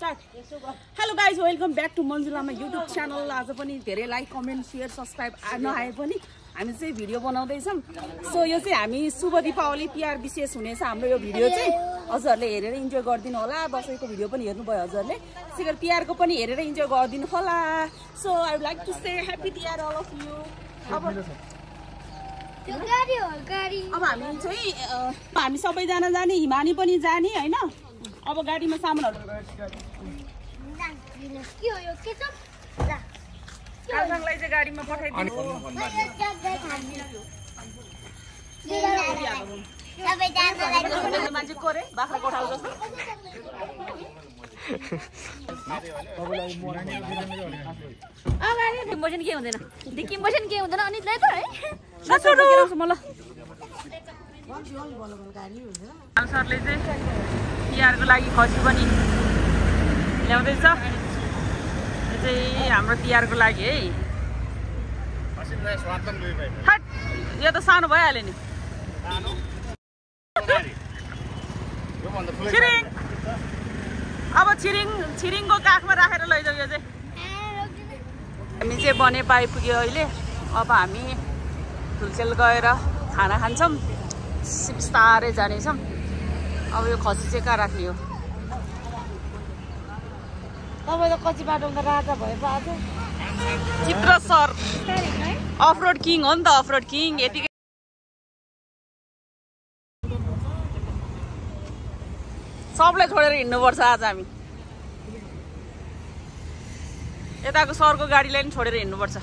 Hello guys welcome back to मन्जुलामा YouTube channel. आज पनि धेरै लाइक कमेन्ट सेयर सब्सक्राइब नआए पनि हामी चाहिँ भिडियो बनाउँदैछौँ। सो यो चाहिँ हामी शुभ दीपावली तिहार विशेष हुनेछ हाम्रो यो भिडियो चाहिँ। हजुरहरूले हेरेर इन्जोय गरिदिनु होला। दसैँको भिडियो पनि हेर्नुभयो हजुरहरूले, त्यसै गरी तिहारको पनि हेरेर इन्जोय गरिदिनु होला। So I would like to say happy Tihar all of you. अब हामी सबैजना जाने, हिमानी पनि जाने होइन। अब गाडीमा सामानहरू कालसाङलाई चाहिँ गाडीमा पठाइदिनु। मान्छे को रे बाख्रा कोठाल जस्तो मोसन के हुँदैन, डिक्की मोसन के हुँदैन अनितलाई त है। सरले चाहिँ तिहारको लागि खसी पनि ल्याउँदैछ। यो चाहिँ हाम्रो तिहारको लागि है। यो त सानो भइहाल्यो नि। छिरिङ अब छिरिङको काखमा राखेर लैजाऊ। यो चाहिँ हामी चाहिँ बनेपा आइपुग्यो अहिले। अब हामी धुलसेल गएर खाना खान्छौँ, बिस्तारै जानेछौँ। अब यो खसी चाहिँ कहाँ राख्ने हो? तपाईँ त कच्ची बाटोमा राजा भएछ आज। चित्र सर अफ रोड किङ हो नि त, अफ रोड किङ। यतिकै सबलाई छोडेर हिँड्नुपर्छ आज हामी। यताको सरको गाडीलाई पनि छोडेर हिँड्नुपर्छ।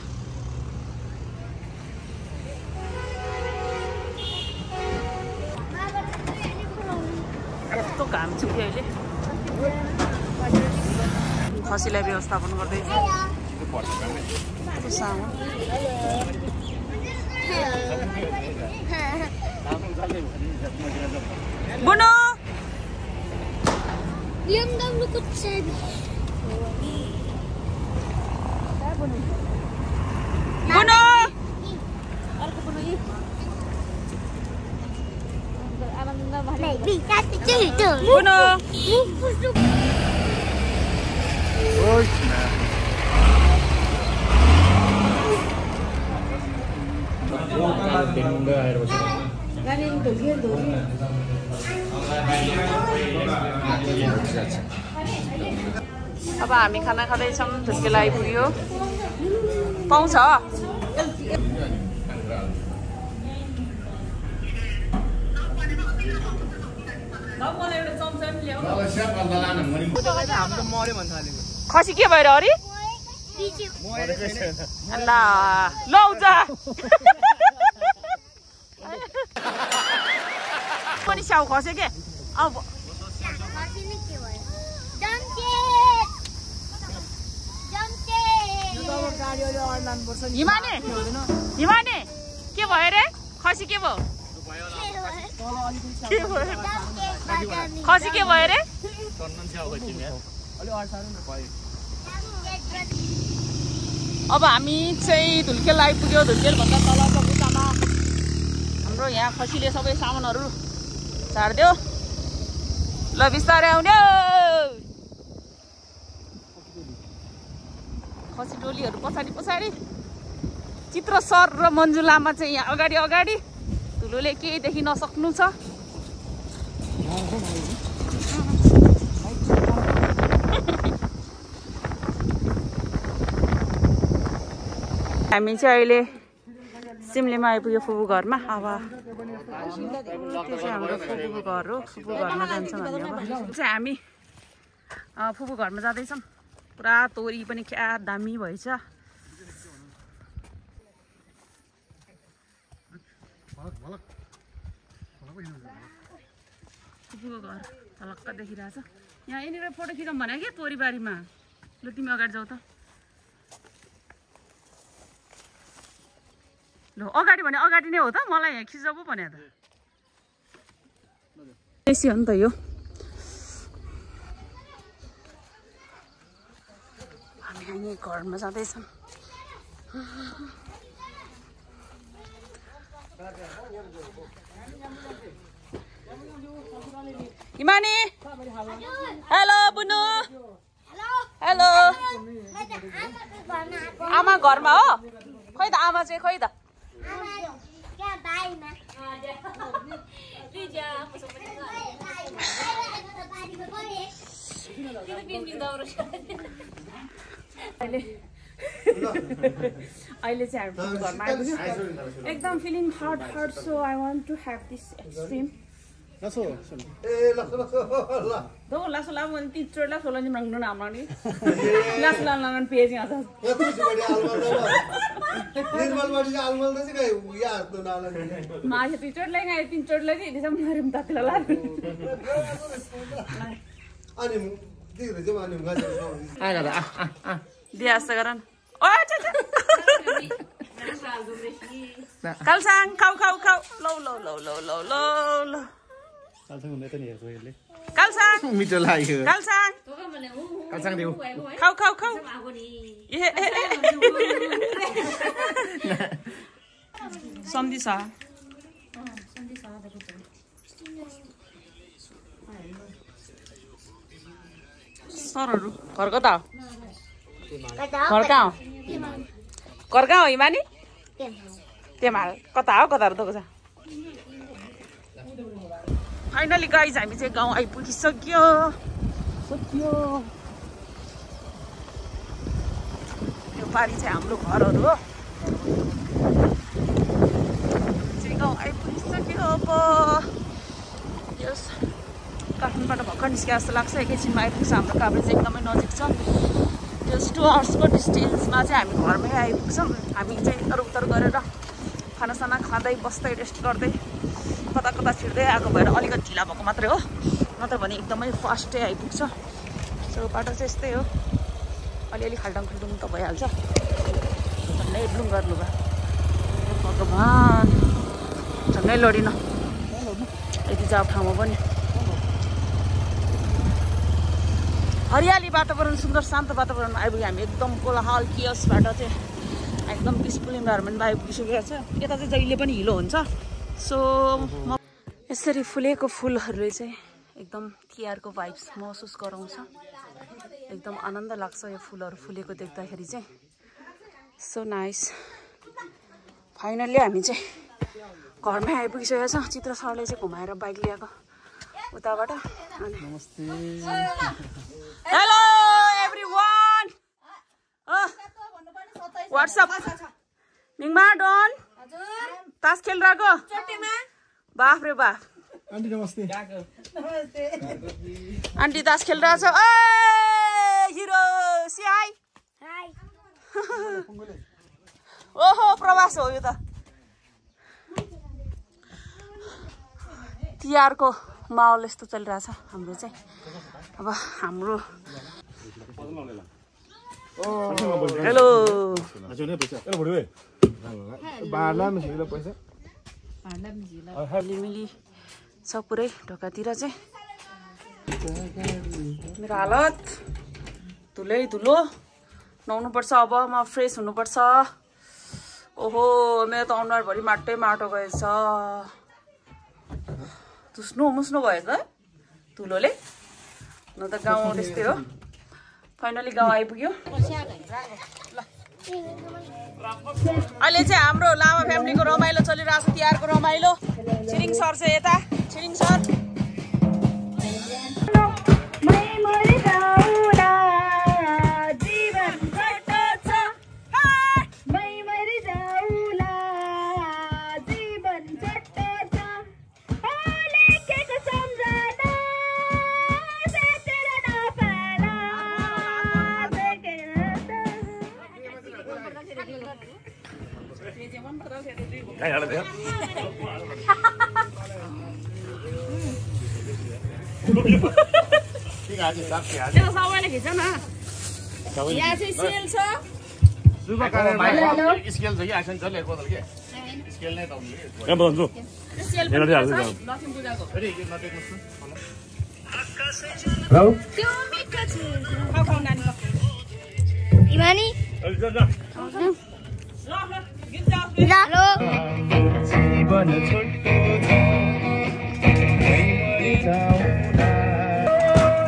कस्तो घाम छ कि अहिले। खसीलाई व्यवस्थापन गर्दैछ बुनु। अब हामी खाना खाँदैछौँ। धुस्केल आइपुग्यो। पाउँछ खसी के भएर अरे लौज पनि स्याउ खस्यो के। अब हिमाने के भयो रे? खसी के भयो? खसी के भयो रे? अब हामी चाहिँ धुलखेल आइपुग्यो। धुलखेलभन्दा तलको बुट्टामा हाम्रो यहाँ खसीले सबै सामानहरू झारिदियो। ल बिस्तारै आउने। खसी टोलीहरू पछाडि पछाडि। चित्र सर र मन्जु लामा चाहिँ यहाँ अगाडि अगाडि। धुलोले केही देखि नसक्नु छ। हामी चाहिँ अहिले सिमलीमा आइपुग्यो फुपू घरमा। अब त्यो चाहिँ हाम्रो फुपूको घर हो। फुपू घरमा जान्छौँ हामी। अब चाहिँ हामी फुपू घरमा जाँदैछौँ। पुरा तोरी पनि क्या दामी भएछ। फुपूको घर झलक्क देखिरहेछ। यहाँ यहाँनिर फोटो खिचौँ भने क्या तोरीबारीमा। ल तिमी अगाडि जाऊ त। ल अगाडि भने अगाडि नै हो त। मलाई यहाँ खिचौ पो भने त। बेसी हो नि त यो। हामी यहीँ घरमा जाँदैछौँ। हिमानी हेलो बुनु आमा घरमा हो खै त आमा चाहिँ खै त अहिले चाहिँ हामी घरमा आइपुग्यो एकदम feeling hot so I want to have this extreme लासो दो लासो ला मन टीचर ला सोलन मंगनो नाम नी लास ला लन पेज यहाँ था निर्मल बड़ी आलमल तो सिकाई या तो नाला माँ ये टीचर लेंगे ये टीचर लेंगे इधर हम हरिम ताकला ला अनि दिख रहे जब अनि मुझे आया ना दिया सगरन ओह अच्छा कल सांग खाओ लो कालसाङ हुँदै त नि हेर्छु यसले कालसाङ मिठो लाग्यो कालसाङ देऊ खाऊ सम्धिसा सरहरू घर कता हो घर कहाँ हो हिमानी तेमाल कता हो रोक्छ फाइनली गाइज हामी चाहिँ गाउँ आइपुगिसक्यो यो पारी चाहिँ हाम्रो घरहरू हो चाहिँ गाउँ आइपुगिसक्यो अब यस काठमाडौँबाट भर्खर निस्के जस्तो लाग्छ एकैछिनमा आइपुग्छ हाम्रो काभ्रे चाहिँ एकदमै नजिक छ जस्ट 2 आवर्सको डिस्टेन्समा चाहिँ हामी घरमै आइपुग्छौँ हामी चाहिँ इतर उतर गरेर खानासाना खाँदै बस्दै रेस्ट गर्दै कता छिर्दै आएको भएर अलिकति ढिला भएको मात्रै हो नत्र भने एकदमै फास्टै आइपुग्छ सो बाटो चाहिँ यस्तै हो अलिअलि खाल्टाङ खुल्टुङ त भइहाल्छ झन्डै ब्लुङ गर्नु भयो भगवान् झन्डै लडिन यति जाब ठाउँमा पनि हरियाली वातावरण सुन्दर शान्त वातावरणमा आइपुग्यो हामी एकदम कोलाहल कियसबाट चाहिँ एकदम पिसफुल इन्भाइरोमेन्टमा आइपुगिसकेको छ यता चाहिँ जहिले पनि हिलो हुन्छ सो यसरी फुलेको फुलहरूले चाहिँ एकदम तिहारको भाइब्स महसुस गराउँछ एकदम आनन्द लाग्छ यो फुलहरू फुलेको देख्दाखेरि चाहिँ सो नाइस फाइनल्ली हामी चाहिँ घरमै आइपुगिसकेको छ चित्र सरले चाहिँ घुमाएर बाइक ल्याएको उताबाट नमस्ते हेलो एभ्रीवान व्हाट्सअप मिङमा डन तास खेलिरहेको बाफ रे बाफ आन्टी नमस्ते आन्टी तास खेलिरहेछ ए हिरो सी हाई ओहो प्रवास हो यो त तिहारको माहौल यस्तो चलिरहेछ हाम्रो चाहिँ अब हाम्रो हेलो मिली छ पुरै ढोकातिर चाहिँ मेरो हालत धुलै धुलो नुहाउनुपर्छ अब म फ्रेस हुनुपर्छ ओहो मेरो त अनुहारभरि माटै माटो गएछ धुस्नु मुस्नु भयो त धुलोले न त गाउँ त्यस्तै हो फाइनली गाउँ आइपुग्यो अहिले चाहिँ हाम्रो लामा फ्यामिलीको रमाइलो चलिरहेको छ तिहारको रमाइलो छिरिङ सर चाहिँ यता छिरिङ सर सबैले खिच न यहाँ चाहिँ सेल छ स्केल छ कि एक्सन चलेको बोतल के स्केल नै त हुन्छ सेल पनि छ लक्ष्मी पूजाको त्यो मिठो छ खाऊ नानी इमानी हेलो जीवन छोटो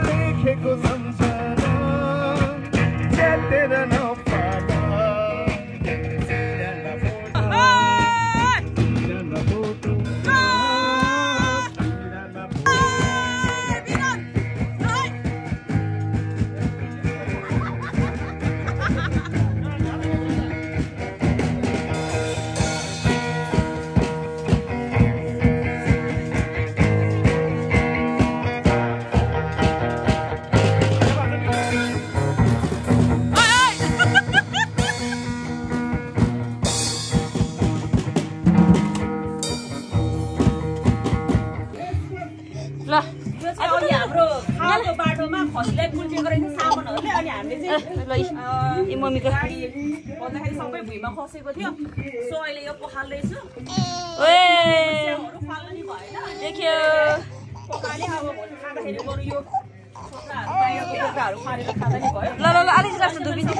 लेखेको सम्झना च्यातेर नपाला हामीले चाहिँ मम्मीको गाडी भन्दाखेरि सबै भुइँमा खसेको थियो सो अहिले यो पखाल्दैछु फाल्नु नि भएन देखियो पकाले अब भोलि खाँदाखेरि बरु यो छोक्राहरू बाहिरको छोक्राहरू फालेर खाँदा नि भयो ल अलिक राख्नु दुबिनी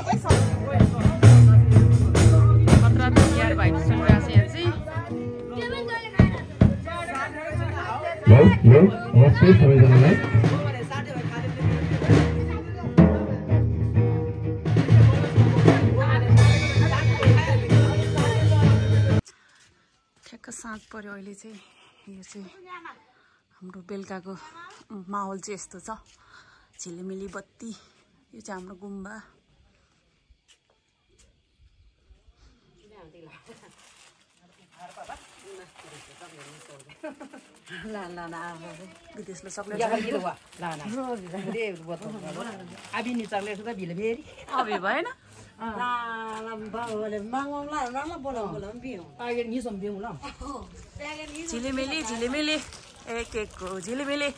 खतरा तयार भएको छ यहाँ चाहिँ नमस्ते सबैजनालाई ठ्याक्क साँझ पर्यो अहिले चाहिँ यो चाहिँ हाम्रो बेलुकाको माहौल चाहिँ यस्तो छ झिलिमिली बत्ती यो चाहिँ हाम्रो गुम्बा विदेशले सक्ने अभि भएन झिलिमिली झिलिमिली एक एकको झिलिमिली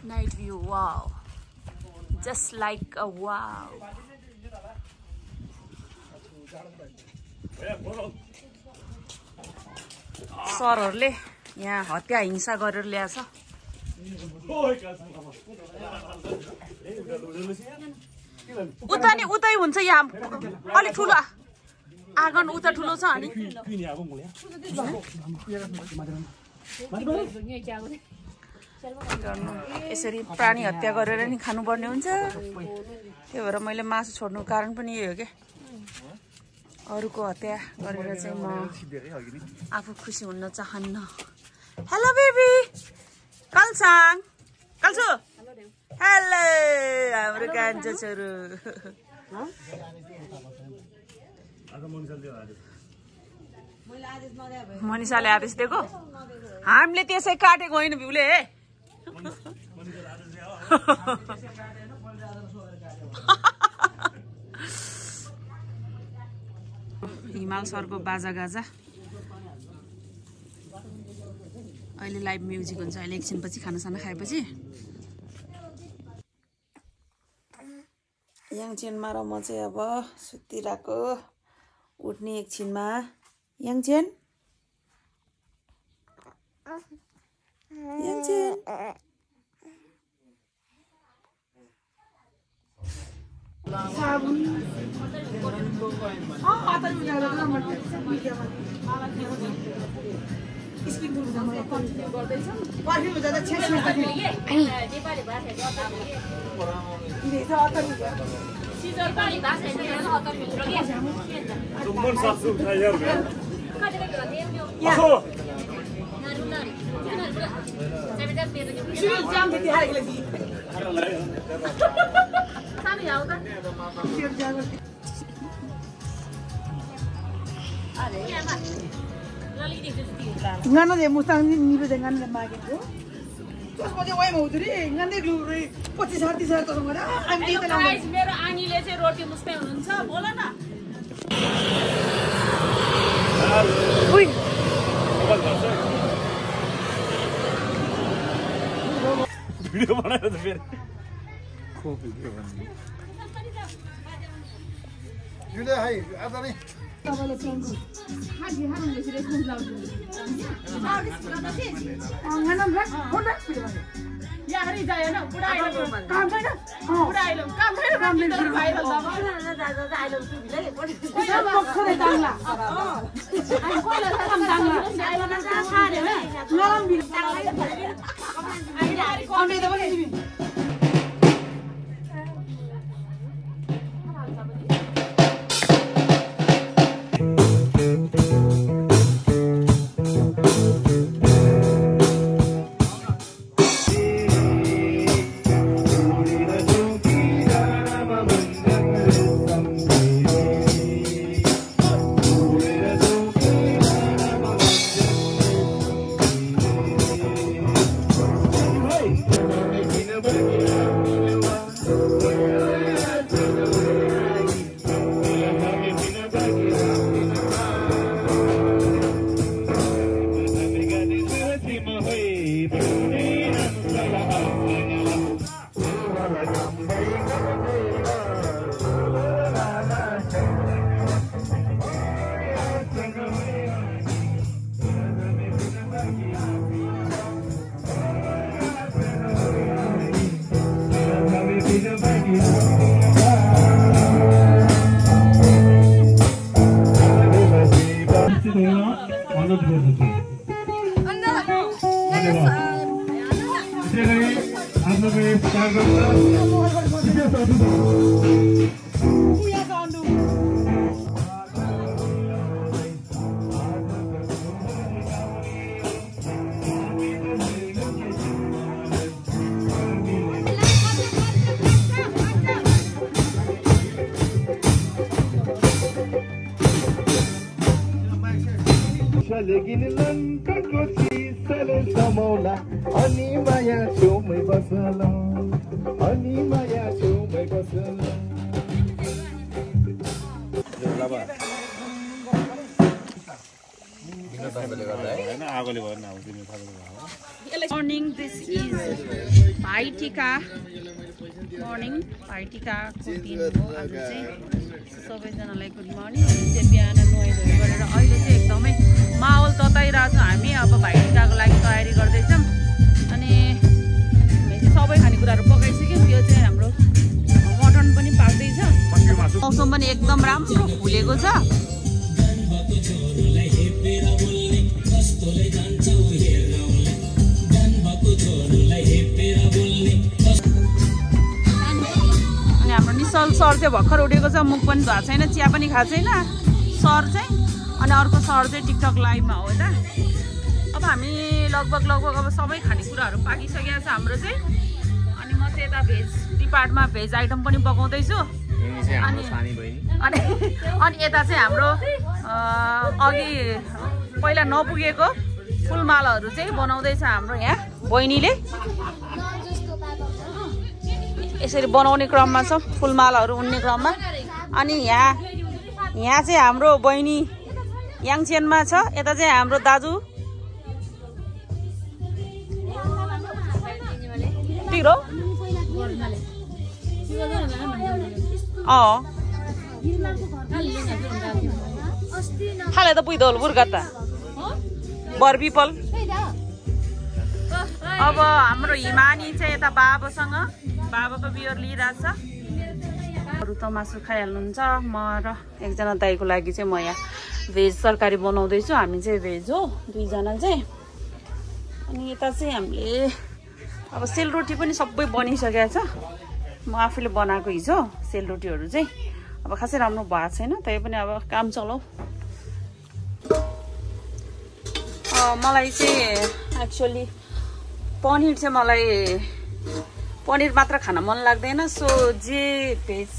night view wow just like a wow सरहरूले यहाँ हत्या हिंसा गरेर ल्याएछ उता नि उतै हुन्छ यहाँ अलिक ठुलो आँगन उता ठुलो छ अनि यसरी प्राणी हत्या गरेर नि खानुपर्ने हुन्छ त्यही भएर मैले मासु छोड्नु कारण पनि यही हो क्या अरूको हत्या गरेर चाहिँ म आफू खुसी हुन चाहन्न हेलो बेबी कल्साङ कल्सु हेलो हाम्रो कान्छो छोरो मनिषाले आदेश दिएको हामीले त्यसै काटेको होइन बिउले हिमाल सरको बाजा गाजा अहिले लाइभ म्युजिक हुन्छ अहिले एकछिनपछि खानासाना खाएपछि याङचेनमा र म चाहिँ अब सुतिरहेको उठ्ने एकछिनमा याङचेन याङचेन साबुन ngana de mustang ni be dengan le mage ko terus mo de wai mo duri ngande gluri 25-30,000 त ngora हामी त गाइस मेरो आनीले चाहिँ रोटी मुस्दै हुनुहुन्छ बोल न उइ भिडियो बनाएर त फेरि खो भिडियो बनाउने जुले हाय आता नि तपाईँले पेन्सु हाजी हारुले चाहिँ रेस्पोन्स लाउँछ या हरि जाय न पुरा आइलो काम छैन पुरा आइलो काम छैन तर भाइरल दादा आइलो तिमीले सब मखरे दाङला अनि कोइला काम दाङला आइलो न छाडे न नरम बिल दाङला कमेन्ट पनि दिबी गई आप लोग ये प्यार लेकिन लङ्काको चिसले समाउला अनि माया छेउमै बसला अनि माया छेउमै बसला morning this is Bhaitika morning भाइटिकाको दिन हो आज चाहिँ सबैजनालाई गुड मर्निङ चाहिँ बिहान नुहाइधुवाइ गरेर अहिले चाहिँ एकदमै माहौल तताइरहेको छ हामी अब भाइटिकाको लागि तयारी गर्दैछौँ अनि सबै खानेकुराहरू पकाइसक्यौँ यो चाहिँ हाम्रो मटन पनि पाक्दैछ मौसम पनि एकदम राम्रो फुलेको छ अनि हाम्रो निश्चल सर चाहिँ भर्खर उठेको छ मुख पनि धुएको छैन चिया पनि खाएको छैन सर चाहिँ अनि अर्को सर चाहिँ टिकटक लाइभमा हो त अब हामी लगभग अब सबै खानेकुराहरू पाकिसकेको छ हाम्रो चाहिँ अनि म चाहिँ यता भेज डिपार्टमा भेज आइटम पनि पकाउँदैछु अनि यता चाहिँ हाम्रो अघि पहिला नपुगेको फुलमालाहरू चाहिँ बनाउँदैछ हाम्रो यहाँ बहिनीले यसरी बनाउने क्रममा छ फुलमालाहरू उन्ने क्रममा अनि यहाँ चाहिँ हाम्रो बहिनी याङचेनमा छ यता चाहिँ हाम्रो दाजु तिरो खाले त पुइ दोल बुर्गा त बरबिपल अब हाम्रो हिमानी चाहिँ यता बाबासँग बाबाको बियर लिइरहेछ अरू त मासु खाइहाल्नुहुन्छ म र एकजना दाइको लागि चाहिँ म यहाँ भेज तरकारी बनाउँदैछु हामी चाहिँ भेज हो दुईजना चाहिँ अनि यता चाहिँ हामीले अब सेलरोटी पनि सबै बनिसकेको छ म आफूले बनाएको हिजो सेलरोटीहरू चाहिँ अब खासै राम्रो भएको छैन तै पनि अब काम चलाऊ मलाई चाहिँ एक्चुअली पनिर चाहिँ मलाई पनिर मात्र खान मन लाग्दैन सो जे भेज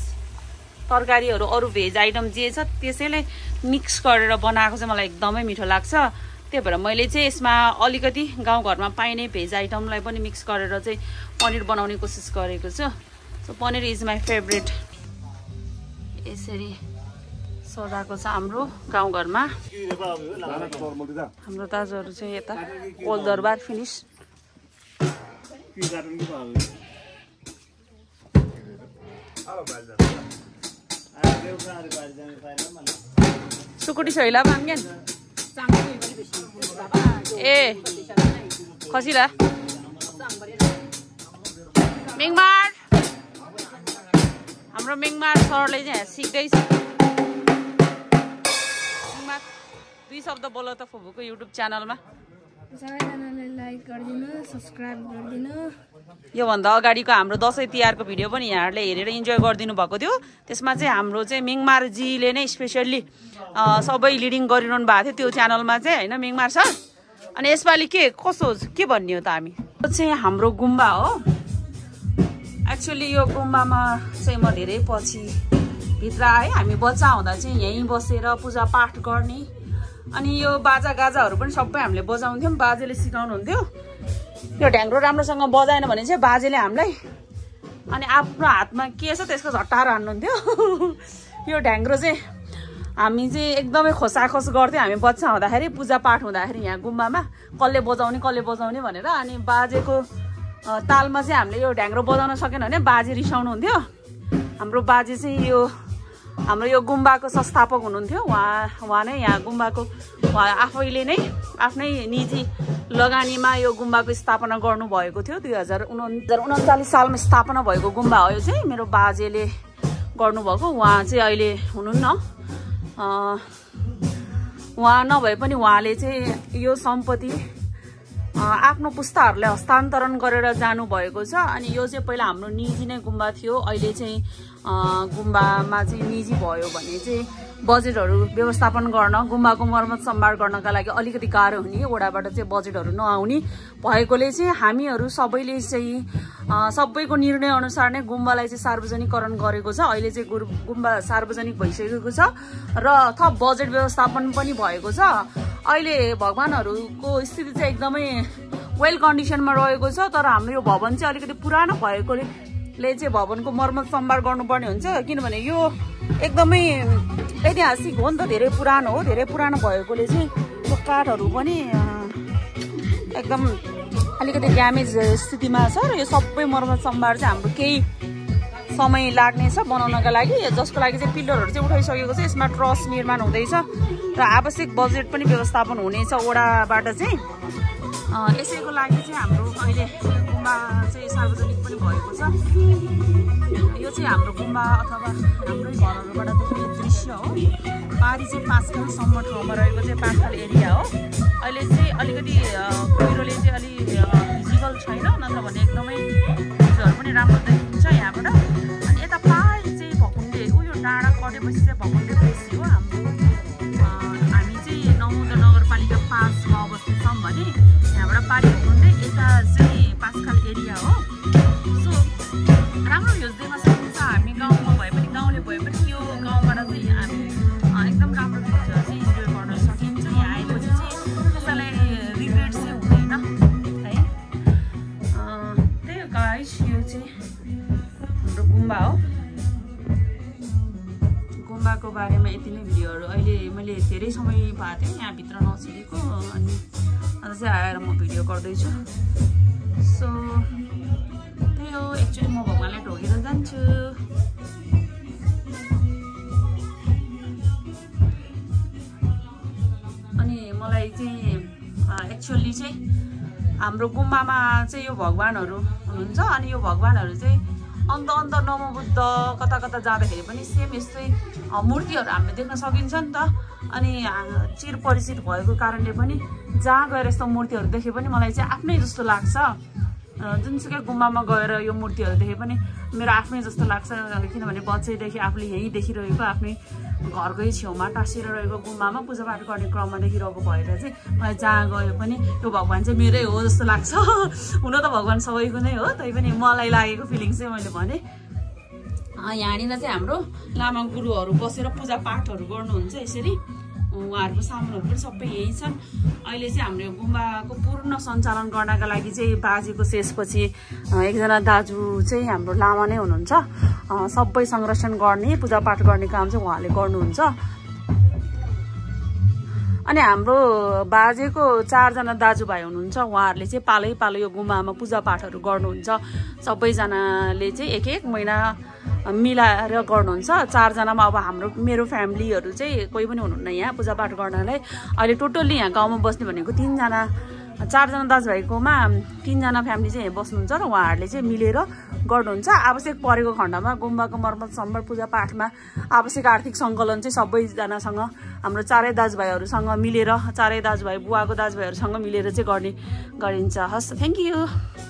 तरकारीहरू अरू भेज आइटम जे छ त्यसैलाई मिक्स गरेर बनाएको चाहिँ मलाई एकदमै मिठो लाग्छ त्यही भएर मैले चाहिँ यसमा अलिकति गाउँघरमा पाइने भेज आइटमलाई पनि मिक्स गरेर चाहिँ पनिर बनाउने कोसिस गरेको छु so paneer is my favourite यसरी सजाएको छ हाम्रो गाउँघरमा हाम्रो दाजुहरू चाहिँ यता ओल्दरबार फिनिस सुकुटी छैला भाङ्गेन ए खसिला मेङमार हाम्रो मेङमार सरले चाहिँ सिक्दैछ दुई शब्द बोल त फुपूको युट्युब च्यानलमा सबैजनाले लाइक गरिदिनु सब्स्क्राइब गरिदिनु योभन्दा अगाडिको हाम्रो दसैँ तिहारको भिडियो पनि यहाँहरूले हेरेर इन्जोय गरिदिनु भएको थियो त्यसमा चाहिँ हाम्रो चाहिँ मेङमारजीले नै स्पेसल्ली सबै लिडिङ गरिरहनु भएको थियो त्यो च्यानलमा चाहिँ होइन मेङमार सर अनि यसपालि कसो के भन्ने हो त हामी यो चाहिँ हाम्रो गुम्बा हो एक्चुअली यो गुम्बामा चाहिँ म धेरै पछि भित्र आएँ हामी बच्चा हुँदा चाहिँ यहीँ बसेर पूजापाठ गर्ने अनि यो बाजा गाजाहरू पनि सबै हामीले बजाउँथ्यौँ बाजेले सिकाउनुहुन्थ्यो यो ढ्याङ्ग्रो राम्रोसँग बजाएन भने चाहिँ बाजेले हामीलाई अनि आफ्नो हातमा के छ त्यसको झट्टाएर हान्नुहुन्थ्यो यो ढ्याङ्ग्रो चाहिँ हामी चाहिँ एकदमै खोसाखोस गर्थ्यौँ हामी बच्चा हुँदाखेरि पूजापाठ हुँदाखेरि यहाँ गुम्बामा कसले बजाउने भनेर अनि बाजेको तालमा चाहिँ हामीले यो ढ्याङ्ग्रो बजाउन सकेन भने बाजे रिसाउनुहुन्थ्यो हाम्रो बाजे चाहिँ यो हाम्रो यो गुम्बाको संस्थापक हुनुहुन्थ्यो उहाँ नै यहाँ गुम्बाको आफैले नै आफ्नै निजी लगानीमा यो गुम्बाको स्थापना गर्नुभएको थियो 2039 सालमा स्थापना भएको गुम्बा हो यो चाहिँ मेरो बाजेले गर्नुभएको उहाँ चाहिँ अहिले हुनुहुन्न उहाँ नभए पनि उहाँले चाहिँ यो सम्पत्ति आफ्नो पुस्ताहरूलाई हस्तान्तरण गरेर जानुभएको छ। अनि यो चाहिँ पहिला हाम्रो निजी नै गुम्बा थियो, अहिले चाहिँ गुम्बामा चाहिँ निजी भयो भने चाहिँ बजेटहरू व्यवस्थापन गर्न, गुम्बाको मर्मत सम्भार गर्नका लागि अलिकति गाह्रो हुने, वडाबाट चाहिँ बजेटहरू नआउने भएकोले चाहिँ हामीहरू सबैले चाहिँ सबैको निर्णय अनुसार नै गुम्बालाई चाहिँ सार्वजनिकरण गरेको छ। अहिले चाहिँ गुम्बा सार्वजनिक भइसकेको छ र थप बजेट व्यवस्थापन पनि भएको छ। अहिले भगवानहरूको स्थिति चाहिँ एकदमै वेल कन्डिसनमा रहेको छ, तर हाम्रो यो भवन चाहिँ अलिकति पुरानो भएकोले चाहिँ भवनको मर्मत सम्भार गर्नुपर्ने हुन्छ, किनभने यो एकदमै ऐतिहासिक हो नि त, धेरै पुरानो हो। धेरै पुरानो भएकोले चाहिँ यो काठहरू पनि एकदम अलिकति ड्यामेज स्थितिमा छ र यो सबै मर्मत सम्भार चाहिँ हाम्रो केही समय लाग्नेछ बनाउनका लागि, जसको लागि चाहिँ पिल्लरहरू चाहिँ उठाइसकेको छ। यसमा ट्रस निर्माण हुँदैछ र आवश्यक बजेट पनि व्यवस्थापन हुनेछ वडाबाट चाहिँ। यसैको लागि चाहिँ हाम्रो अहिले गुम्बा चाहिँ सार्वजनिक पनि भएको छ। यो चाहिँ हाम्रो गुम्बा अथवा हाम्रै घरहरूबाट देख्ने दृश्य हो। पारी चाहिँ 5 खालसम्म ठाउँमा रहेको चाहिँ 5 खाल एरिया हो। अहिले चाहिँ अलिकति पहिरोले चाहिँ अलि भिजिबल छैन, नत्र भने एकदमै भिजुहरू पनि राम्रो देखिन्छ यहाँबाट। अनि यता पारी चाहिँ भकुण्डे उयो डाँडा कटेपछि चाहिँ भकुण्डे बेसी हो हाम्रो। हामी चाहिँ नौमुदा नगरपालिका 5 मा अवस्थित छौँ भने यहाँबाट पारी भकुण्डे यता चाहिँ 5 खाल एरिया हो। सो राम्रो भ्युज देख्न सकिन्छ। हामी गाउँमा भए पनि गाउँले भए पनि यो गाउँबाट चाहिँ हामी एकदम राम्रो भ्युजहरू चाहिँ इन्जोय गर्न सकिन्छ। यहाँ आएपछि चाहिँ त्यसैलाई रिग्रेट चाहिँ हुँदैन है। त्यही हो गाइस, यो चाहिँ हाम्रो गुम्बा हो। गुम्बाको बारेमा यति नै भिडियोहरू अहिले मैले धेरै समय भएको थियो यहाँभित्र नछिरेको, अनि आज चाहिँ आएर म भिडियो गर्दैछु। सो त्यही हो, एक्चुअली म भगवानलाई ढोगेर जान्छु। अनि मलाई चाहिँ एक्चुअली चाहिँ हाम्रो गुम्बामा चाहिँ यो भगवानहरू हुनुहुन्छ। अनि यो भगवानहरू चाहिँ अन्त नमबुद्ध कता कता जाँदाखेरि पनि सेम यस्तै मूर्तिहरू हामीले देख्न सकिन्छ नि त। अनि चिर परिचित भएको कारणले पनि जहाँ गएर यस्तो मूर्तिहरू देखे पनि मलाई चाहिँ आफ्नै जस्तो लाग्छ। जुनसुकै गुम्बामा गएर यो मूर्तिहरू देखे पनि मेरो आफ्नै जस्तो लाग्छ, किनभने बच्चैदेखि आफूले यहीँ देखिरहेको, आफ्नै घरकै छेउमा टाँसिएर रहेको गुम्बामा पूजापाठ गर्ने क्रममा देखिरहेको भएर चाहिँ मलाई जहाँ गयो पनि यो भगवान् चाहिँ मेरै हो जस्तो लाग्छ। हुन त भगवान् सबैको नै हो, तैपनि मलाई लागेको फिलिङ चाहिँ मैले भने। यहाँनिर चाहिँ हाम्रो लामा गुरुहरू बसेर पूजापाठहरू गर्नुहुन्छ यसरी। उहाँहरूको सामानहरू पनि सबै यही छन्। अहिले चाहिँ हाम्रो गुम्बाको पूर्ण सञ्चालन गर्नका लागि चाहिँ बाजेको शेषपछि एकजना दाजु चाहिँ हाम्रो लामा नै हुनुहुन्छ। सबै संरक्षण गर्ने, पूजापाठ गर्ने काम चाहिँ उहाँले गर्नुहुन्छ। अनि हाम्रो बाजेको 4 जना दाजुभाइ हुनुहुन्छ, उहाँहरूले चाहिँ पालै पालो यो गुम्बामा पूजापाठहरू गर्नुहुन्छ। सबैजनाले चाहिँ एक महिना मिलाएर गर्नुहुन्छ। 4 जनामा अब मेरो फ्यामिलीहरू चाहिँ कोही पनि हुनुहुन्न यहाँ पूजापाठ गर्नलाई। अहिले टोटल्ली यहाँ गाउँमा बस्ने भनेको 3 जना, 4 जना दाजुभाइकोमा 3 जना फ्यामिली चाहिँ यहाँ बस्नुहुन्छ र उहाँहरूले चाहिँ मिलेर गर्नुहुन्छ। आवश्यक परेको खण्डमा गुम्बाको मर्मत सम्भार पूजापाठमा आवश्यक आर्थिक सङ्कलन चाहिँ सबैजनासँग, हाम्रो 4 दाजुभाइहरूसँग मिलेर, 4 दाजुभाइ बुवाको दाजुभाइहरूसँग मिलेर चाहिँ गरिन्छ। हस्, थ्याङ्क यू।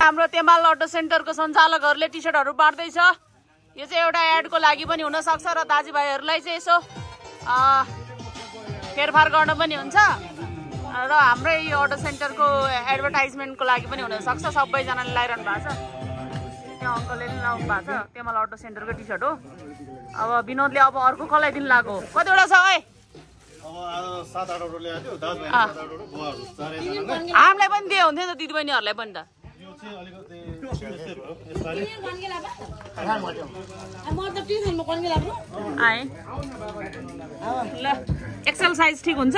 हाम्रो तेमाल अटो सेन्टरको सञ्चालकहरूले टी सर्टहरू बाँड्दैछ। यो चाहिँ एउटा एडको लागि पनि हुनसक्छ र दाजुभाइहरूलाई चाहिँ यसो फेरफार गर्न पनि हुन्छ र हाम्रै यो अटो सेन्टरको एडभर्टाइजमेन्टको लागि पनि हुनसक्छ। सबैजनाले लगाइरहनु भएको छ। त्यो अङ्कलले पनि लगाउनु भएको छ तेमाल अटो सेन्टरको टी सर्ट हो। अब विनोदले अब अर्को कसलाई दिन लाग्यो? कतिवटा छ है? हामीलाई पनि दिए हुन्थ्यो नि त, दिदीबहिनीहरूलाई पनि त। आए ल, एक्सेल साइज ठिक हुन्छ?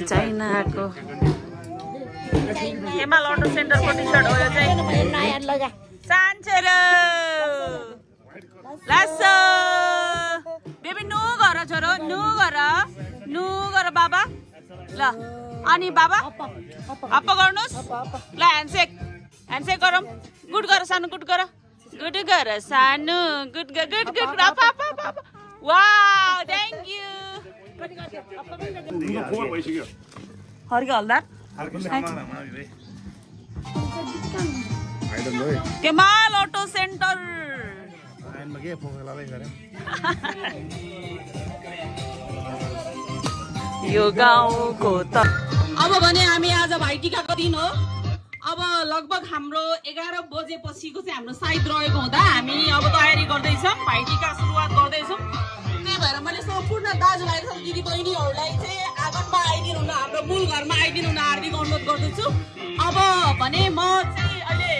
चाइनाको तेमाल अटो सेन्टरको टी सर्ट हो यो चाहिँ। सान्छेरो लासो बेबी नु गर छोरो, नु गर बाबा। ल अनि बाबा अप्प गर्नुहोस्। ल ह्यान्डसेक गरौँ। गुड गर सानो, गुड गर सानो, गुड। वाउ थ्याङ्क यू फोहोर भइसक्यो हर्के हल्दार अर्को सामानमा रे आइडल हो केमाल अटो सेन्टर आइनमा के फोहोर लादै गरे यो गाउँको त अब भने हामी आज भाइटिकाको दिन हो अब लगभग हाम्रो 11 बजेपछिको चाहिँ हाम्रो साइत रहेको हुँदा हामी अब तयारी गर्दैछौँ भाइटिका सुरुवात गर्दैछौँ त्यही भएर मैले सम्पूर्ण दाजुभाइ दिदी बहिनीहरूलाई चाहिँ आँगनमा आइदिनु हुन हाम्रो मूल घरमा आइदिनु हुन हार्दिक अनुरोध गर्दछु अब भने म चाहिँ अहिले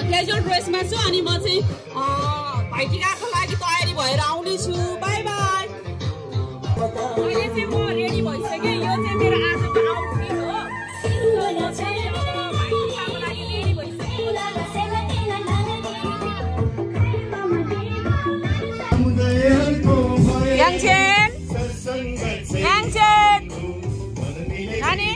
क्याजुअल ड्रेसमा छु अनि म चाहिँ भाइटिकाको लागि तयारी भएर आउनेछु बाई बाई अहिले चाहिँ म रेडी भइसकेँ यो चाहिँ मेरो आजको आउटफिट हो म चाहिँ अब भाइटिकाको लागि रेडी भइसकेँ याङचेन याङचेन नानी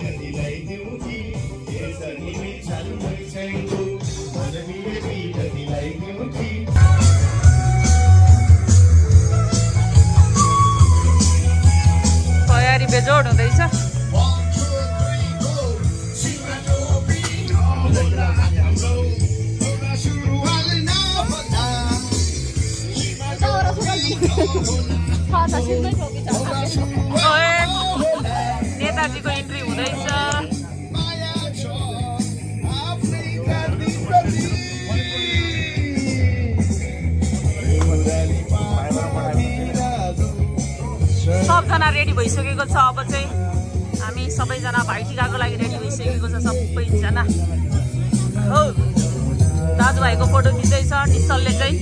तयारी बेजोड हुँदैछ नेताजीको इन्ट्री हुँदैछ सबजना रेडी भइसकेको छ अब चाहिँ हामी सबैजना भाइटिकाको लागि रेडी भइसकेको छ सबैजना हो दाजुभाइको फोटो खिच्दैछ निश्चलले चाहिँ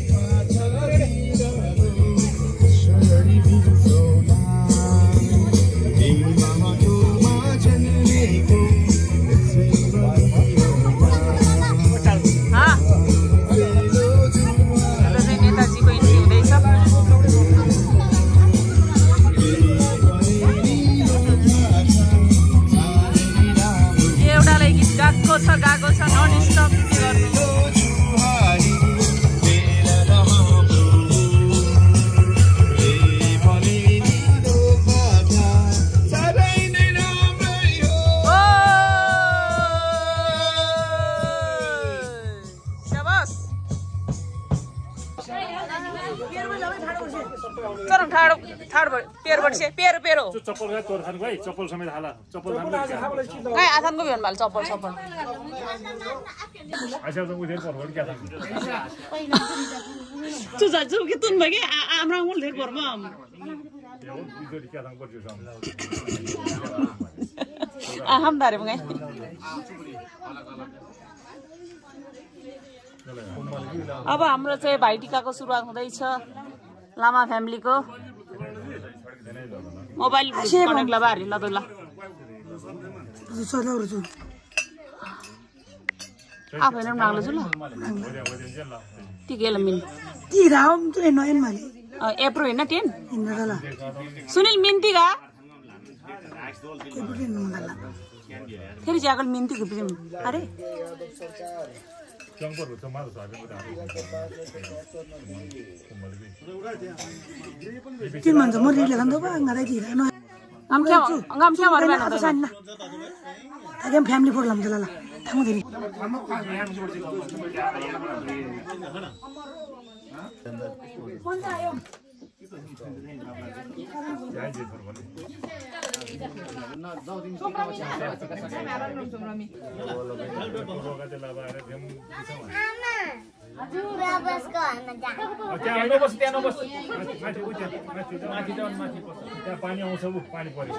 नेताजीको इन्ट्री हुँदैछ एउटालाई गीत गएको छ नन स्टप गर्नु पेरो चप्पल गए तोर खानु भाइ चप्पल समेत हाल चप्पल खानु गाई आथानको भ्याउनु भाल चप्पल अच्छा त उधर पर क्या था चुजा चु के तुन भगे आम्रा उल धेर परमा यो उधर क्या था पर्छ सम हम दारे मगे अब हाम्रो चाहिँ भाइटिकाको सुरुवात हुँदैछ लामा फ्यामिलीको मोबाइल कनेक्ट लबा हरि ल ल आफैले पनि माग्लो छु ल टिकेल मिन ती राम तुले नयन माले एप्रो हैन 10 हिँड्नला सुनिल मिन्तीगा केपुटे नमला फेरि जागल मिन्ती के अरे चंपर हो समाज साबे तीन मान्छे म रेडी लगाउँदा बा ngarai ती न ngam kya marba na san na tagam family photo लाउँछ ल थामु दिनी पानी आउँछ पानी परि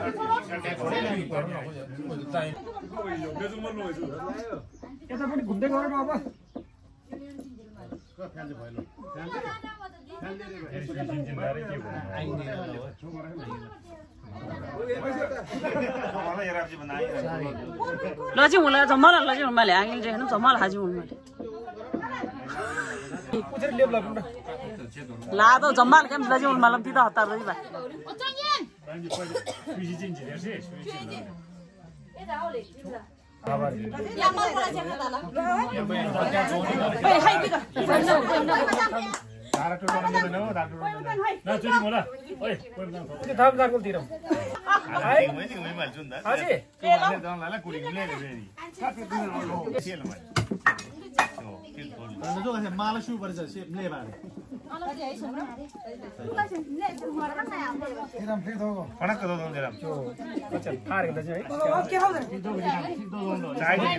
यतापट्टि घुम्दै गरौँ अब लजी हुला जम्मल लजी हुमाले आंगिल जे हेर्नु जम्मल हाजी हुमाले ला त जम्मल केम लजी हुमाले ति त हतार रही बा डाक्टर बनाउँदैन हो डाक्टर न चुरी मोला ओइ के थाम जाको तिरम मैले हाल्छु नि त हाजी जाउँला कुडी मिले फेरि खेल भाइ जो है माला शू पर से ले बारे तिरम फिर दो फडक दो जराम अच्छा हार के चाहिँ के हो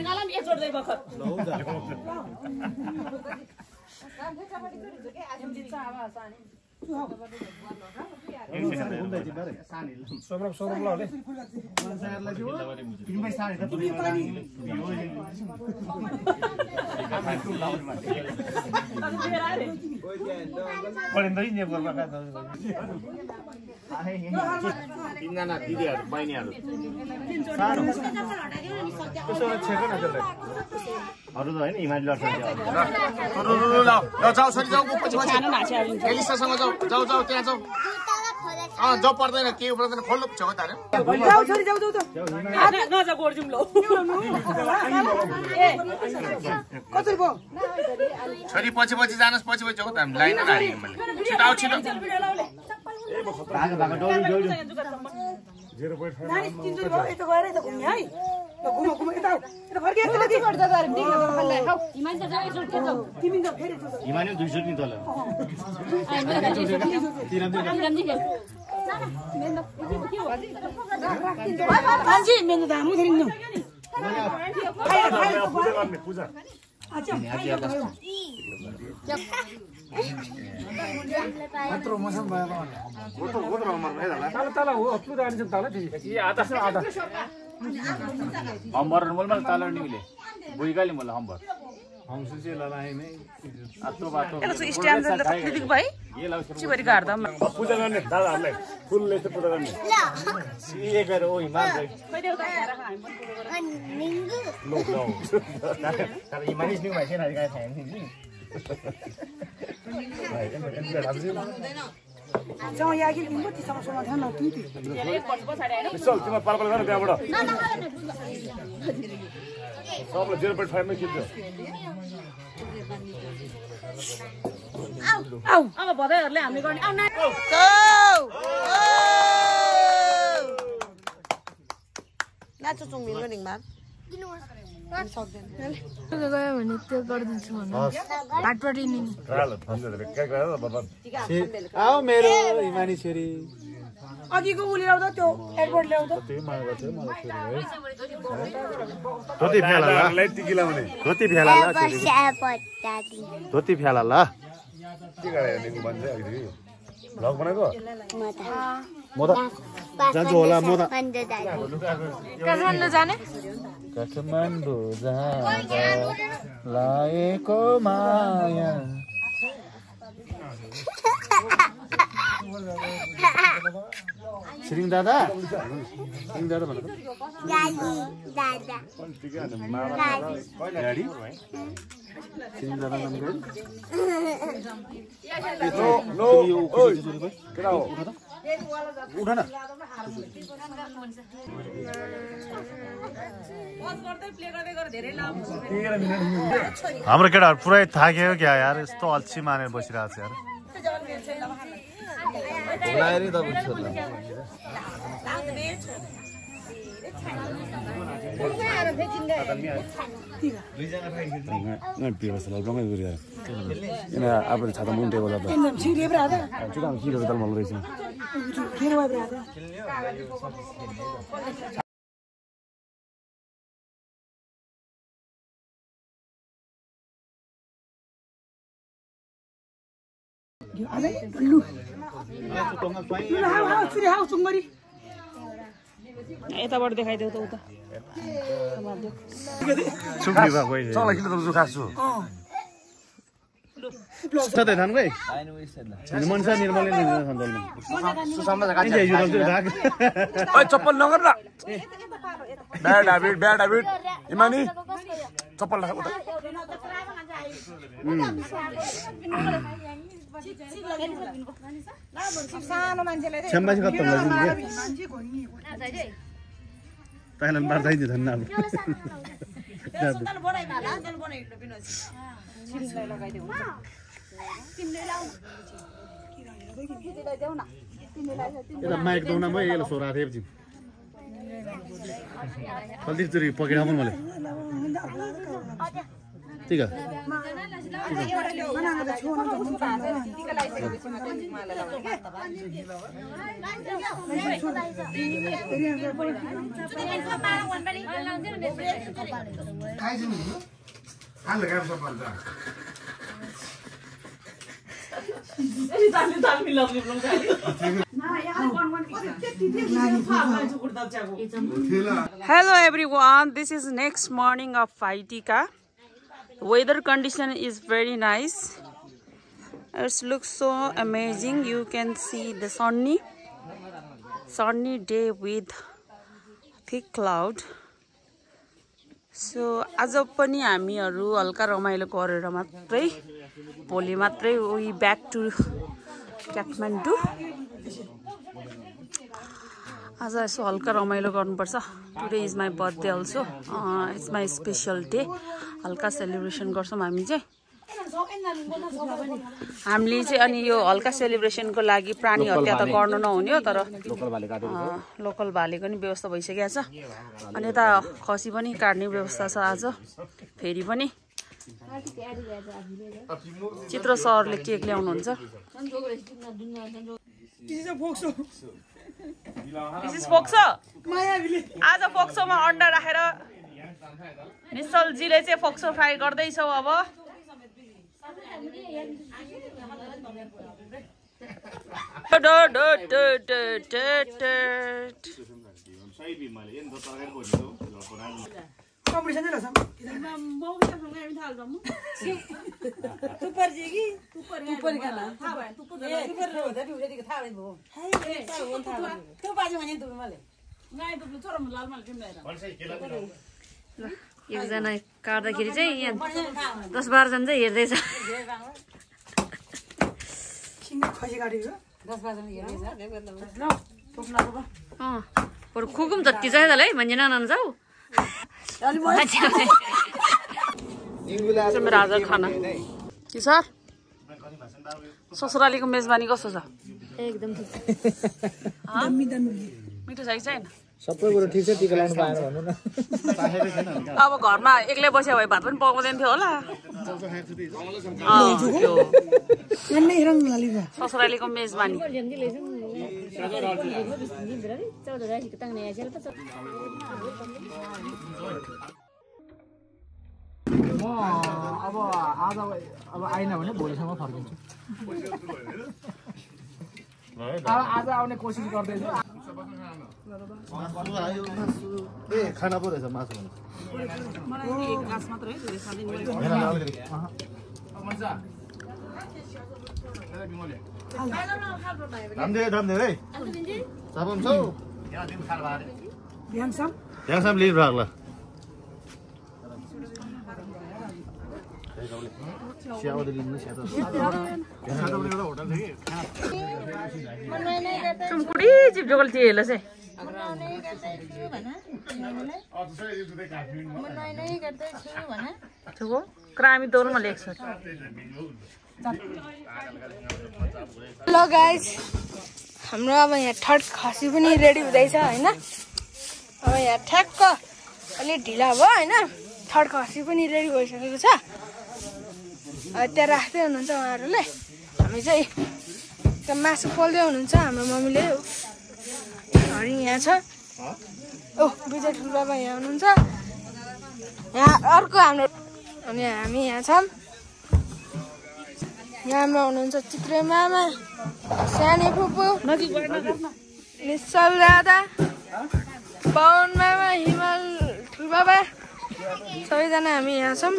गालाम एक जोड्दै बखत सोब्रम लाले तीनजना दिदीहरु बहिनीहरु अरु त हैन हिमाली लड्छ ल जाऊ सरी जाऊ पछि पछि एलिसासँग जाऊ जाऊ जाऊ त्यहाँ जाऊ जाऊ पर्दैन के पर्दैन खोल्नु छ त अरे जाऊ छोरी जाऊ त नजा गोर्जुम लो कसरी भयो छोरी पछि पछि जानुस् पछि पछि जाऊ त हामी लाइन गाडी मैले छिटो आउ छिटो भागा भागा डौडी डौडी 0.5 नानी 300 भयो यता गएर यता घुम्ने है ल घुम घुम यता यता फर्के यता के गर्दा गरे ठीक छ खल्ला खाऊ हिमानी त जाऊ एकचोट के जाऊ तिमी त फेरि हिमानी 200 नि तल हाजी मेनु दामु थिरिनु पूजा गर्ने पूजा अच्छा मात्र मौसम भयो गोत्र उमर भए होला तल तल हो पूजा आन्छ तल ए आधा से आधा हम्बर मोलमा ताल नि मिले बुइगाली मोल हम्बर हम सुचे ललाए नै आतो बातो यसो स्ट्यान्ड ल दिदिक भाइ ये लाउ चिबरी गाड्दा पूजा गर्ने दादाहरुलाई फुलले चाहिँ पूजा गर्ने ये गरे ओ हिमाल भाइ लो लो तर हिमाली नि भाइ छैन गाय खाए नि भाइ जाऊ यागी लिम्बु तिसँग समाधान न कि चल तिम्रो पालपाल गर्न त्यहाँबाट सबले 0.5 मै खिच्छ आउ अब भदैहरुले हामीले गर्ने आउ नाचो चुङ्मिङ गरिङमा गयो भने त्यो गरिदिन्छु भन्नु भाटपट्टि नि आओ मेरो हिमानी छोरी अघिको उले ल्याउँदा त्यो एयरपोर्ट ल्याउँदा धोती फेला ला धोती फेला ला धोती फेला ला के गरे निको भन्छ अघि भ्लग बनाएको म त जान्छु होला म त काठमाडौँ जाने काठमाडौँ जाँदा लागेको माया श्रीङ दादा श्रीङ दादा भनेको गाडी श्रीङ दादा नाम गाडी नो ओइ केटा हो उठ न हाम्रो केटाहरू पुरै थाक्यो क्या यार यस्तो अल्छी मानेर बसिरहेको छ यार आफूले छाता मुन्टे होला किलो दल मन रहेछ यताबाट देखाइदेऊ त उता सुक्नी भएको चल किलो त जुखाछु सधैँ थान गए मनसा निर्मलले चप्पल नगर न ब्याड ह्याबिट इमानी चप्पल राख उता छ्याम्बासी खत्तम ताइलान्ड बार चाहिन्छ धन्न अब यता माइक दौना म यसलाई सोरा थिए पछि फल्दी चुरी पकेडा पनि मैले ठीक है Hello everyone, this is next morning of Vaitika. Weather condition is very nice. It looks so amazing. You can see the sunny day with thick cloud. So आज पनि हामीहरु हल्का रमाइलो गरेर मात्रै भोलि मात्रै we back to Kathmandu. आज यसो हल्का रमाइलो गर्नुपर्छ. Today is my birthday also. It's my special day. हल्का सेलिब्रेसन गर्छौं हामी चाहिँ. हामीले चाहिँ अनि यो हल्का सेलिब्रेसनको लागि प्राणी हत्या त गर्नु नहुने हो तर लोकल भालेको नि व्यवस्था भइसकेको छ. अनि यता खसी पनि काट्ने व्यवस्था छ आज. फेरि पनि चित्र सरले केक ल्याउनुहुन्छ. This is फोक्सो. आज फोक्सोमा अन्डा राखेर निश्चलजीले चाहिँ फोक्सो फ्राई गर्दैछौ अब. एकजना काट्दाखेरि चाहिँ यहाँ 10-12 जना चाहिँ हेर्दैछ. खुकुम जति चाहिँ है भन्छ नजाऊ. मेरो आज खाना के सर ससुरालीको मेजबानी कस्तो छ? एकदम मिठो छ कि छैन? सबै कुरो ठीक छ. टिका लाउनु पाएन भन्नु न. अब घरमा एक्लै बस्यो भए भात पनि पकाउँदैन थियो होला. ससुरालीको मेजबानी. म अब आज अब आइन भने भोलिसम्म फर्किन्छु. आज आउने कोसिस गर्दैछु. खाना पो रहेछ मासु रामदेव है सापम छौ याङसम लिभ राख्ला चुमकुडी चिप्जोकल थिएला चाहिँ क्रामी दौरमा लेख्छ. हेलो गाइज, हाम्रो अब यहाँ थर्ड खसी पनि रेडी हुँदैछ होइन. अब यहाँ ठ्याक्क अलिक ढिला भयो होइन. थर्ड खसी पनि रेडी भइसकेको छ. त्यहाँ राख्दै हुनुहुन्छ उहाँहरूले. हामी चाहिँ त्यहाँ मासु पोल्दै हुनुहुन्छ हाम्रो मम्मीले. हरि यहाँ छ. ओ विजय ठुलबाबा यहाँ हुनुहुन्छ. यहाँ अर्को हाम्रो अनि हामी यहाँ छौँ. यहाँमा हुनुहुन्छ चित्रे मामा, सानी फुपू, निश्चल दादा, पवन मामा, हिमाल ठुलबाबा, सबैजना हामी यहाँ छौँ.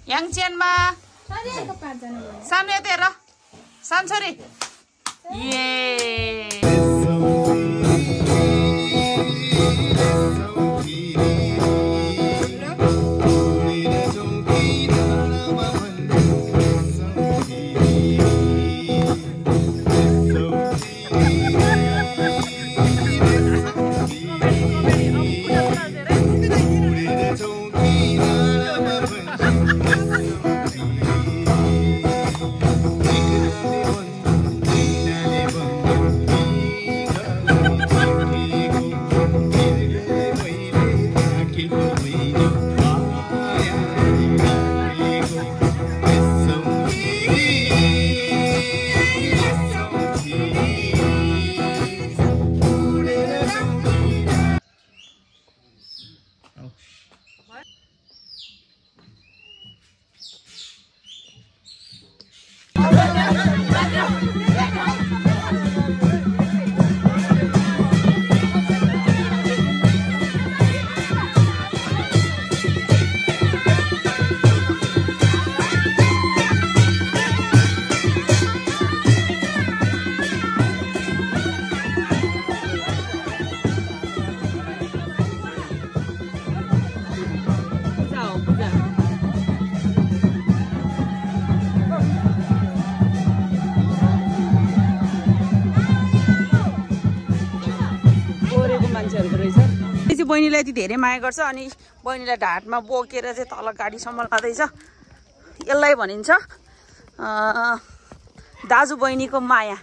याङचेनमा सानो यता हेर सानो छोरी बहिनीलाई यति धेरै माया गर्छ अनि बहिनीलाई ढाडमा बोकेर चाहिँ तल गाडीसम्म लाँदैछ यसलाई भनिन्छ दाजु बहिनीको माया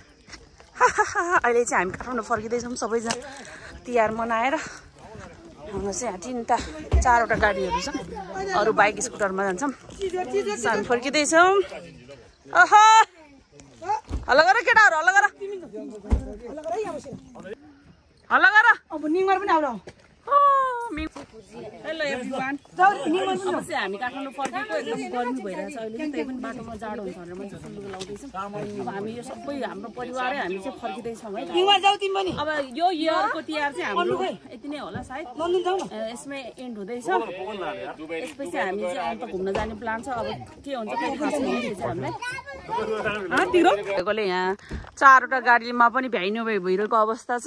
अहिले चाहिँ हामी काठमाडौँ फर्किँदैछौँ सबैजना तिहार मनाएर हाम्रो चाहिँ यहाँ 4वटा गाडीहरू छ अरू बाइक स्कुटरमा जान्छौँ हामी फर्किँदैछौँ हल्ला गर केटाहरू हल्ला गर हल्ला गर अब निङमार पनि आउला हेलो एभ्रिवान अब चाहिँ हामी काठमाडौँ फर्केको एकदम गर्मी भइरहेछ अहिले चाहिँ त्यही पनि बाटोमा जाडो हुन्छ भनेर मान्छे फुल लुगा लाउँदैछौँ अब हामी यो सबै हाम्रो परिवारै हामी चाहिँ फर्किँदैछौँ है अब यो इयरको तिहार चाहिँ हाम्रो यति नै होला सायद यसमै एन्ड हुँदैछ यसपछि हामी चाहिँ अन्त घुम्न जाने प्लान छ अब के हुन्छ के थाहा छैन हामीलाई यहाँ 4वटा गाडीमा पनि भ्याइनु भइरहेको अवस्था छ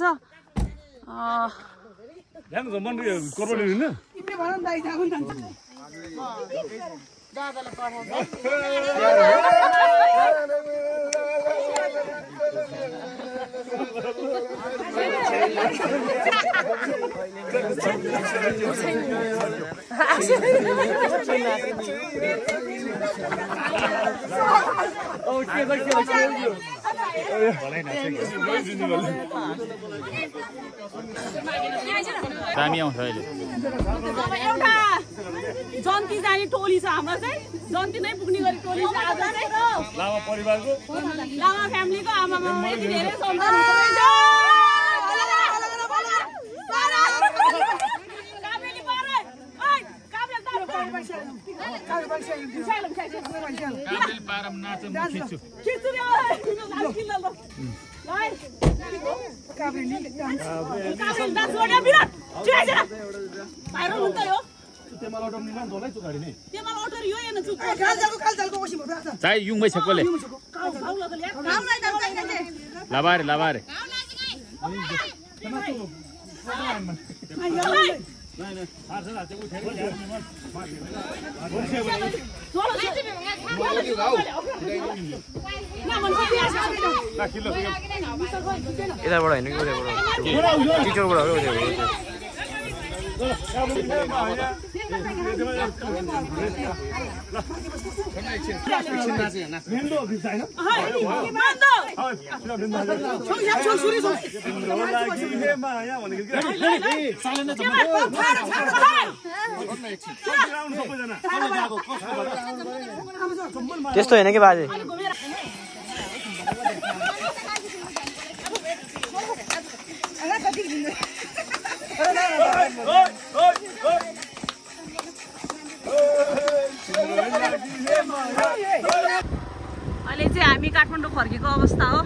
दामी आउँछ अहिले एउटा जन्ती जाने टोली छ हाम्रो चाहिँ जन्ती नै पुग्ने गरी टोली छ आज चाहिँ लामा परिवारको लामा फ्यामिलीको आमामा यति धेरै सन्तान चाहे युङमै छक्कोले लाबारे लाबारे यताबाट होइन कि टिचरबाट त्यस्तो होइन कि बाजे अहिले चाहिँ हामी काठमाडौँ फर्केको अवस्था हो।